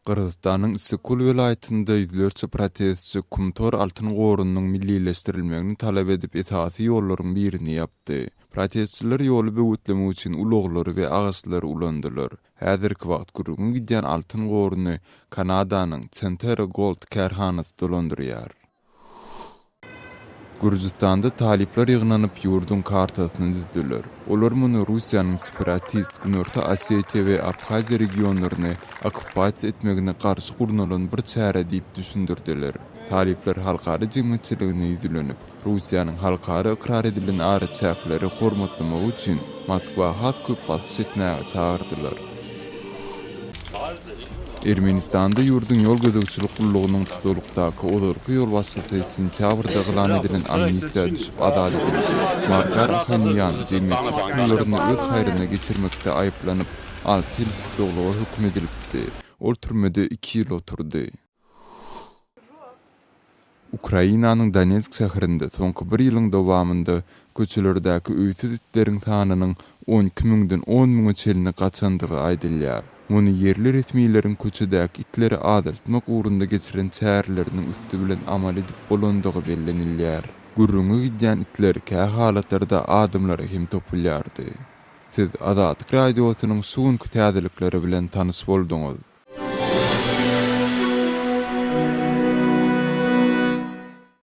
Gyrgyzystanyň Issyk-Kul welaýatynda ýüzlerçe protestçi Kumtor altyn gorunyň millileşdirilmegini talap edip esasy ýollaryň birini ýapdy. Protestçiler ýoly böwetlemek üçin ulaglary we agaçlary ulandylar. Häzirki wagt gürrüňi gidýän altyn goruny Kanadanyň Centerra Gold kärhanasy dolandyrýar. Gürjüstanda talyplar ýygnanyp, ýurduň kartasyny düzdüler. Olar muny Russiýanyň separatist Günorta Osetiýa we Abhaziýa regionlaryny okkupasiýa etmegine garşy gurnalan bir çäre diýip düşündirdiler. Talyplar halkara jemgyýetçiligine ýüzlenip, Russiýanyň halkara ykrar edilen araçäkleri hormatlamagy üçin Moskwa has köp basyş etmäge çagyrdylar. Ermenistanda ýurduň ýol gözegçilik gullugynyň tussaglykdaky ozalky ýolbaşçysy sentýabrda yglan edilen amnistiýa düşüp azat edildi. Markar Ahanýan jemgyýetçilik pullaryny öz haýryna geçirmekde aýyplanyp, alty ýyl tussaglyga höküm edilipdi. Ol türmede iki ýyl oturdy. Ukrainanyň Donetsk şäherinde soňky bir ýylyň dowamynda köçelerdäki öýsüz itleriň sanynyň 12 müňden on müňe çenli gaçandygy aýdylýar. Muny ýerli resmileriň köçedäki itleri azaltmak ugrunda geçiren çäreleriniň üsti bilen amal edip bolandygy bellenilýär. Gürrüňi gidýän itler kähalatlarda adamlara hem topulýardy. Siz Azatlyk Radiosynyň şu günki täzelikleri bilen tanyş bolduňyz.